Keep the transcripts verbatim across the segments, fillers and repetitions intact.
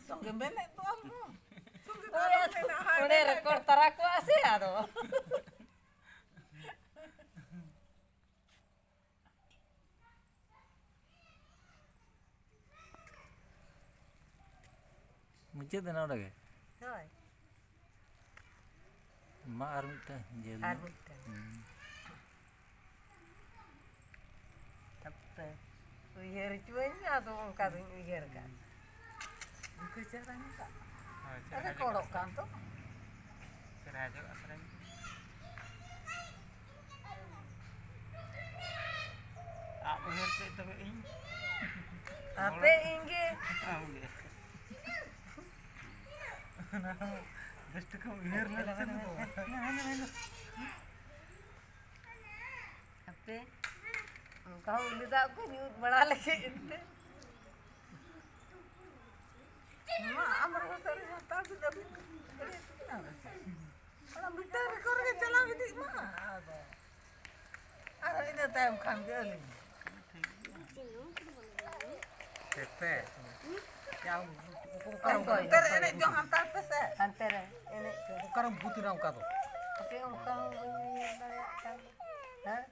ᱥᱚᱸᱜᱮ ᱢᱮᱱᱮᱫ ᱫᱚ ᱟᱢ ᱦᱚᱸ᱾ ᱥᱚᱸᱜᱮ ᱫᱚ ᱟᱞᱚᱢ ᱢᱮᱱᱟ, ᱦᱟᱸᱰᱮ ᱚᱸᱰᱮ ᱱᱟᱰᱮ᱾ ᱨᱮᱠᱚᱨᱰ ᱛᱟᱨᱟ ᱠᱚᱜᱼᱟ ᱥᱮ ᱟᱫᱚ᱾ ᱢᱩᱪᱟᱹᱫ ᱮᱱᱟ ᱚᱸᱰᱮ ᱜᱮ? ᱦᱳᱭ᱾ ᱢᱟ ᱟᱨ ᱢᱤᱫᱴᱟᱝ ᱡᱷᱟᱹᱞ ᱟᱨ ᱧᱚᱜ᱾ ᱢᱤᱫᱴᱟᱝ᱾ ᱦᱩᱸ᱾ ᱦᱟᱯᱮ, ᱩᱭᱦᱟᱹᱨ ᱦᱚᱪᱚᱣᱟᱹᱧ ᱢᱮ, ᱟᱫᱚ ᱚᱱᱠᱟ ᱫᱚᱧ ᱩᱭᱦᱟᱹᱨ ᱠᱟᱜ᱾ ᱤᱱᱠᱟᱹ ᱪᱮᱦᱨᱟ ᱧᱮᱞᱚᱜ᱾ ᱦᱳᱭ, ᱪᱮᱦᱨᱟ ᱨᱮᱠᱚᱨᱰᱚᱜ ᱧᱮᱞᱚᱜ᱾ ᱠᱟᱱ ᱫᱚ᱾ ᱪᱮᱦᱨᱟ ᱧᱮᱞᱚᱜ ᱥᱮᱨᱮᱧ᱾ ᱟᱢ ᱩᱭᱦᱟᱹᱨ ᱠᱮᱫ ᱛᱚᱵᱮ ᱤᱧ᱾ ᱦᱟᱯᱮ, ᱤᱧ ᱜᱮ᱾ ᱟᱢ ᱜᱮ᱾ ᱚᱱᱟ ᱦᱚᱸ ᱵᱮᱥ ᱴᱷᱤᱠ ᱮᱢ ᱩᱭᱦᱟᱹᱨ ᱞᱮᱫ ᱠᱷᱟᱱ ᱫᱚ᱾ ᱦᱟᱯᱮ, ᱚᱱᱠᱟ ᱦᱚᱸ ᱩᱞᱤ ᱫᱟᱜ ᱠᱚ ᱧᱩ ᱵᱟᱲᱟ ᱞᱟᱹᱜᱤᱫ ᱮᱱᱛᱮ᱾ ᱢᱟ, ᱟᱢ ᱨᱚᱦᱚᱭ ᱥᱟᱹᱨᱤ ᱦᱟᱛᱟᱣ ᱠᱮᱫᱟ ᱵᱤᱱ᱾ ᱚᱱᱟ ᱢᱤᱫᱴᱟᱝ ᱨᱮᱠᱚ ᱨᱮᱜᱮ ᱪᱟᱞᱟᱣ ᱤᱫᱤᱜ ᱢᱟ᱾ ᱟᱫᱚ ᱟᱨ ᱤᱱᱟᱹ ᱛᱟᱭᱚᱢ ᱠᱷᱟᱱ ᱜᱮ ᱟᱹᱞᱤᱧ᱾ ᱦᱮᱯᱮ᱾ ᱚᱠᱟᱨᱮᱢ ᱚᱠᱚᱭ? ᱚᱱᱛᱮ ᱨᱮ ᱮᱱᱮᱡ ᱡᱚᱝ ᱦᱟᱱᱛᱮ ᱦᱟᱱᱛᱮ ᱥᱮ᱾ ᱦᱟᱱᱛᱮ ᱨᱮ ᱮᱱᱮᱡ ᱡᱚᱝ᱾ ᱚᱠᱟᱨᱮᱢ ᱵᱷᱩᱛ ᱮᱱᱟ ᱚᱱᱠᱟ ᱫᱚ? ᱦᱟᱯᱮ, ᱚᱱᱠᱟ ᱦᱚᱸ ᱵᱟᱹᱧ ᱧᱮᱞ ᱫᱟᱲᱮᱭᱟᱜ ᱠᱟᱱ᱾ ᱦᱮᱸ?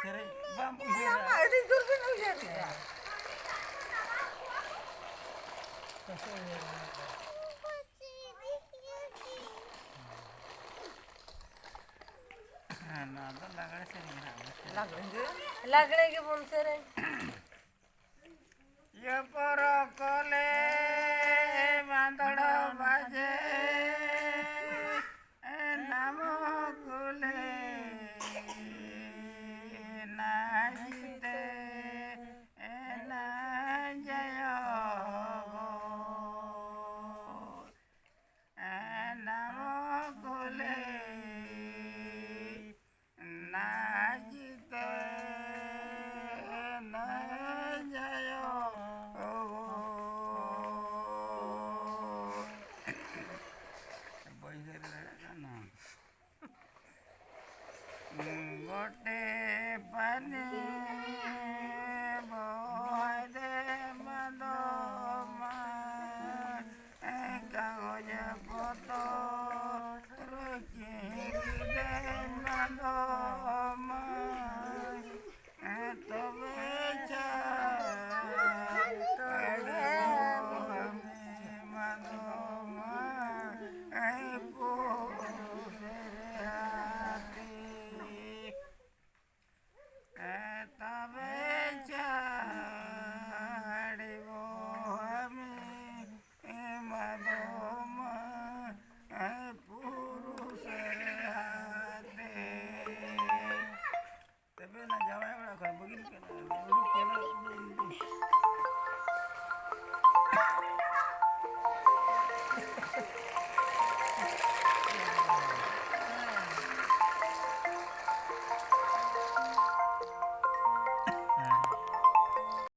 ᱥᱮᱨᱮᱧ ᱵᱟᱢ ᱩᱭᱦᱟᱹᱨᱟ? ᱟᱹᱰᱤ ᱡᱳᱨ ᱵᱤᱱ ᱩᱭᱦᱟᱹᱨ ᱠᱮᱫᱟ᱾ ᱦᱮᱸ, ᱱᱚᱣᱟ ᱫᱚ ᱞᱟᱜᱽᱲᱮ ᱥᱮᱨᱮᱧ ᱦᱟᱸᱜ᱾ ᱞᱟᱜᱽᱲᱮ ᱜᱮ? ᱞᱟᱜᱽᱲᱮ ᱜᱮᱵᱚᱱ ᱥᱮᱨᱮᱧ᱾ ᱤᱭᱟᱹ ᱯᱚᱨᱚᱵᱽ ᱠᱚᱞᱮ ᱢᱟᱸᱫᱲᱚ ᱵᱟᱡᱮ, ᱱᱟᱢᱚ ᱠᱚᱞᱮ ᱱᱟᱪᱤᱛᱮ ᱮᱱᱟ ᱡᱟᱭᱚ ᱜᱚ᱾ ᱱᱟᱢᱚ ᱠᱩᱞᱤ ᱱᱟᱪᱤᱛᱮ ᱱᱟᱡᱟᱭᱚ᱾ ᱵᱟᱹᱧ ᱥᱮᱨᱮᱧ ᱫᱟᱲᱮᱭᱟᱜ ᱠᱟᱱᱟ᱾ ᱜᱚᱴᱮ ᱯᱟᱱᱤ ᱵᱚᱦᱚᱭ ᱫᱮ ᱢᱟᱫᱚ ᱢᱟ᱾ ᱢᱟ, ᱛᱚᱵᱮ ᱪᱟ, ᱛᱚᱵᱮ ᱟᱹᱰᱤ ᱢᱚᱡᱽ ᱢᱟᱱᱚᱢᱟ, ᱮ ᱯᱚ᱾